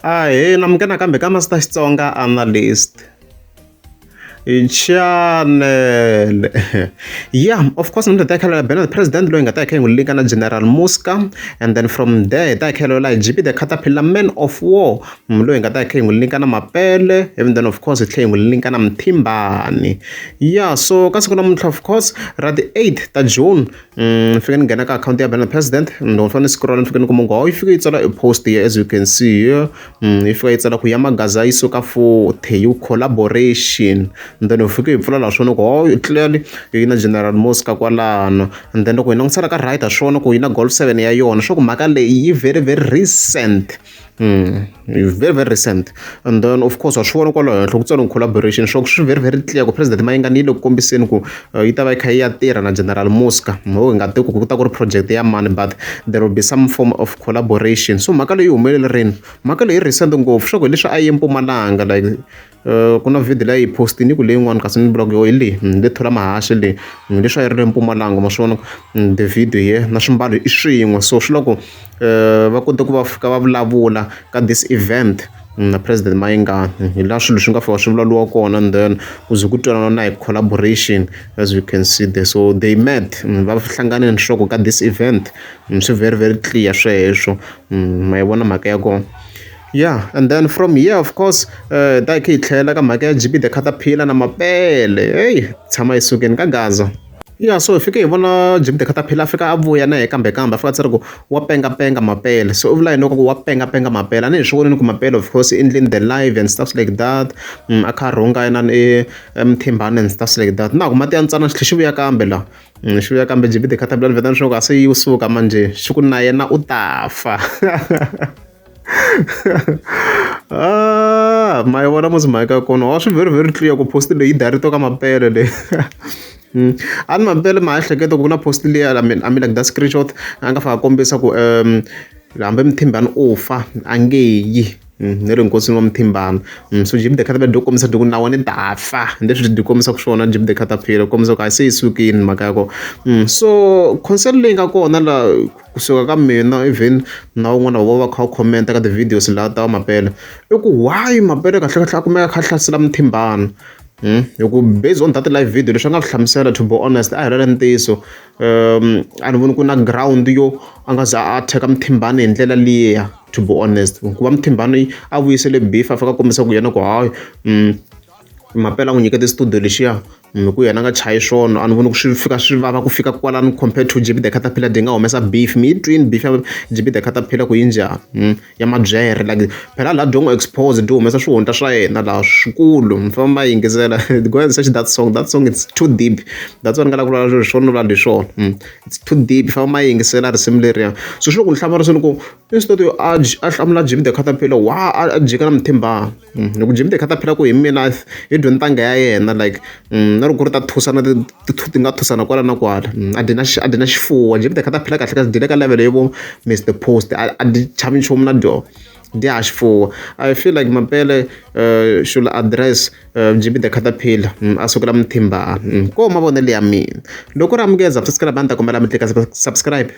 Ahee namukela nakambe ka Master Xitsonga Analyst channel. Yeah, of course namuntlha hi ta hi kha Bernard President loyi hi nga ta hi kha hi n'wi linka na General Muska, and then from there hi ta hi kha hi hi GP the Caterpillar Man of War loyi hi nga ta hi kha hi n'wi linka na Mapele, and then of course hi tlhela hi n'wi linka na Mthimbani. Yeah, so ka siku namuntlha, of course, ra ti 8 ta June, ni fike ni nghena ka akhawunti ya Bernard President. Loko ni fanele ni scroll, ni fike ni kuma ku yi fike yi tsala e post here, as you can see here. Yi fika yi tsala ku ya Magaza yi suka futhi yi collaboration, and then hi fike hi pfula laha swona ku oh, clearly yi na General Mosca kwalano. And then loko hi langutisela ka right, ha swona ku yi na Golf 7 ya yona, swa ku mhaka leyi yi very very recent, very very recent. And then of course wa swi vona kwalaho henhla ku tsariwa collaboration, swa ku swi very very clear ku President Mayengani yi le ku kombiseni ku yi ta va yi kha yi ya tirha na General Mosca. Ho hi nga tivi ku ta ku ri project ya mani, but there will be some form of collaboration. So mhaka leyi humelele rini? Mhaka leyi recent ngopfu, swa ku hi leswi a yi Mpumalanga, like ku na video leyi yi postini ku leyin'wani, kasi ni vula ku yo hi leyi le thola mahaxi leyi leswi a yi ri le Mpumalanga. Ma swi vona the video here na swimbalo i swin'we, so swi loko va kote ku va fika va vulavula ka this event na President Mayengani, hi laha swilo swi nga fika swi vulavuriwa kona, and then ku ze ku twanana na hi collaboration, as you can see there. So they met, va hlanganile swa ku ka this event, swi very very clear sweswo. Ma yi vona mhaka ya kona? Yeah, and then from here, of course, ta hi kha hi tlhela ka mhaka ya GP the Caterpillar na Mapele. Hey, tshama yi sukeni ka Gaza. Yeah, so hi fike hi vona GP the Caterpillar a fika a vuya na hi kambe kambe a fika a tsala ku wa pengapenga Mapele. So u vula yini ku wa pengapenga Mapele? A ni hi swi vonini ku Mapele, of course, endleni the live and stuff like that, a kha a rhunga inani Mthimbani and stuff like that. Na ku mati ya ntsana xi tlhe xi vuya kambe la, xi vuya kambe GP the Caterpillar vitana swa ku a se yi suka manjhe, xi ku na yena u ta fa. Ah, ma yi vona musi mhaka ya kona wa swi very very clear ku post leyi yi direct ka Mapele leyi. A ni Mapele ma ha hleketa ku na post liya, I mean like that screenshot a nga fika a kombisa ku hambi Mthimbani u fa a nge yi ni ri nkosini wa Mthimbani. So Jimmy the Caterpillar dyo kombisa ku na wena ni ta fa, leswi dyi kombisaka swona Jimmy the Caterpillar kombisa ku a se yi sukile mhaka ya kona. So concern leyi nga kona la kusuka ka mina, even na un'wana wa va kha va comment ka ti-videos laha ta Mapele, i ku why Mapele kahle kahle a kumeka a kha a hlasela Mthimbani? Hi ku based on that live video leswi a nga swi hlamusela, to be honest, a hi rela ntiyiso, a ni voni ku na ground yo a nga za a attack Mthimbani hi ndlela liya, to be honest. Ku va Mthimbani a vuyisele beef, a fika a kombisa ku yena ku hayi, Mapele a n'wi nyikete studio lexiya hi ku yena a nga chayi swona, a ni voni ku swi fika swi vava ku fika kwalano compared to GP the Caterpillar di nga humesa beef. Mi yi twini beef ya GP the Caterpillar ku yi njhani ya mabyere? Like phela laha dyo n'wi expose, dyi humesa swihundla swa yena laha swikulu. Mi famba ma yingisela, go and search that song. That song, it's too deep. That's why ni nga lava ku vulavula swona, ni vula leswona, it's too deep. Famba ma yingisela risimu leriya. So swi le ku ni hlamariseni ku instead yo a a hlamula Jimmy the Caterpillar, wa a jika na Mthimbani. Loko Jimmy the Caterpillar ku hi mina hi dyo ntanga ya yena, like na loko ku ri ta thusana ti nga thusana kwala na kwala, a dyi na a dyi na xifuwo Jimmy the Caterpillar. Kahle kahle dyi le ka level yo vo Mr Post, a dyi chavi nchumu na dyo dyi ha xifuwo. I feel like Mapele should address Jimmy the Caterpillar, a sukela Mthimbani. Ko mavonelo ya mina. Loko ri amukeza, subscribe, a ni ta kombela mi tlika subscribe.